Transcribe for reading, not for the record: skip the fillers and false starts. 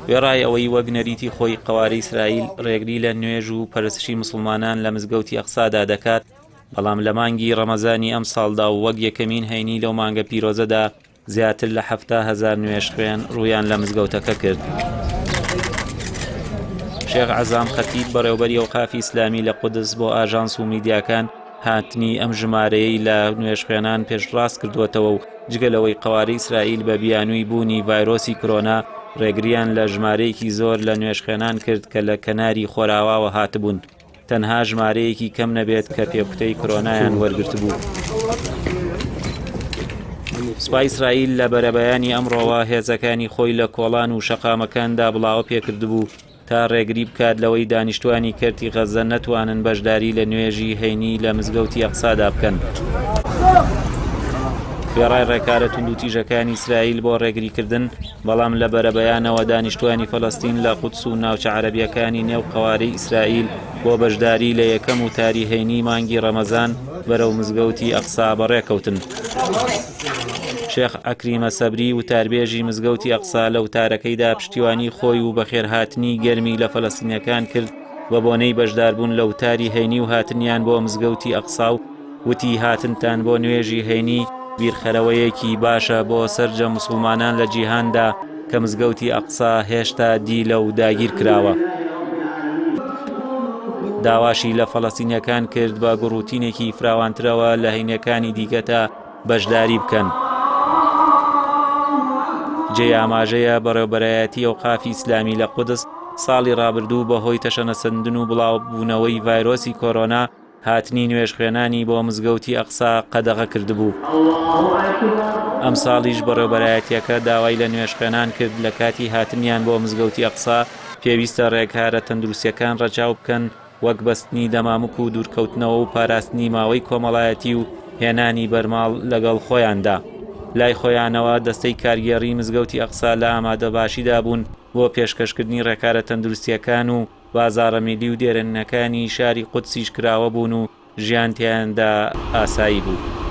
وێڕای ئەوەی وەک نەریتی خۆی قەوارەی ئیسرائیل ڕێگری لە نوێژ و پەرستشی موسڵمانان لە مزگەوتی ئەقسادا دەکات، بەڵام لە مانگی ڕەمەزانی ئەمساڵدا و وەک یەکەمین هەینی لەو مانگە پیرۆزەدا زیاتر لە 70 هەزار نوێژخوێن ڕوویان لە مزگەوتەکە کرد. شێخ عەزام خەتیب بەڕێوبەری ئەوقافی ئیسلامی لە قودس بۆ ئاژانس و میدیاکان هاتنی ئەم ژمارەیەی لە نوێژخوێنان پێشڕاست کردووەتەوە و جگە لەوەی قەوارەی ئیسرائیل بە بیانووی بوونی ڤایرۆسی کرۆنا ڕێگریان لە ژمارەیەکی زۆر لە نوێژخوێنان کرد کە لە کەناری خۆراواوە هاتبوون تەنها ژمارەیەکی کەم نەبێت کە پێکوتەی کرۆنایان وەرگرتبوو. سوپای ئیسرائیل لە بەرەبەیانی ئەمڕۆوە هێزەکانی خۆی لە کۆڵان و شەقامەکاندا بڵاوە پێکردبوو تا ڕێگری بکات لەوەی دانیشتوانی کەرتی غەززە نەتوانن بەشداری لە نوێژی هەینی لە مزگەوتی ئەقسادا بکەن. وێڕای ڕێکارە توندوتیژەکانی ئیسرائیل بۆ ڕێگریکردن، بەڵام لە بەرەبەیانەوە دانیشتوانی فەلەستین لە قودس و ناوچە عەرەبییەکانی نێو قەوارەی ئیسرائیل بۆ بەشداری لە یەکەم وتاری هەینی مانگی ڕەمەزان بەرەو مزگەوتی ئەقسا بەڕێکەوتن. شێخ عەکریمە سەبری وتاربێژی مزگەوتی ئەقسا لە وتارەکەیدا پشتیوانی خۆی و بەخێرهاتنی گەرمی لە فەلەستینیەکان کرد بە بۆنەی بەشداربوون لە وتاری هەینی و هاتنیان بۆ مزگەوتی ئەقسا و وتی هاتنتان بۆ نوێژی هەینی بیرخەرەوەیەکی باشە بۆ سەرجەم موسڵمانان لە جیهاندا کە مزگەوتی ئەقسا هێشتا دیلە و داگیر کراوە. داواشی لە فەلەستینیەکان کرد بە گوڕوتینێکی فراوانترەوە لە هەینەکانی دیکەتا بەشداری بکەن. جێی ئاماژەیە بەڕێوبەرایەتی ئەوقافی ئیسلامی لە قودس ساڵی ڕابردوو بەهۆی تەشەنەسەندن و بڵاوبوونەوەی ڤایرۆسی کۆرۆنا هاتنی نوێژخوێنانی بۆ مزگەوتی ئەقسا قەدەغە کردبوو. ئەمساڵیش بەڕێوبەرایەتییەکە داوای لە نوێژخوێنان کرد لە کاتی هاتنیان بۆ مزگەوتی ئەقسا پێویستە ڕێکارە تەندروستییەکان ڕەچاو بکەن وەک بەستنی دەمامک و دوورکەوتنەوە و پاراستنی ماوەی کۆمەڵایەتی و هێنانی بەرماڵ لەگەڵ خۆیاندا. لای خۆیانەوە دەستەی کارگێڕیی مزگەوتی ئەقسا لە ئامادەباشیدا بوون بۆ پێشکەشکردنی ڕێکارە تەندروستییەکان و بازاڕە میللی و دێرینەکانی شاری قودسیش کراوە بوون و ژیان تیایاندا ئاسایی بوو.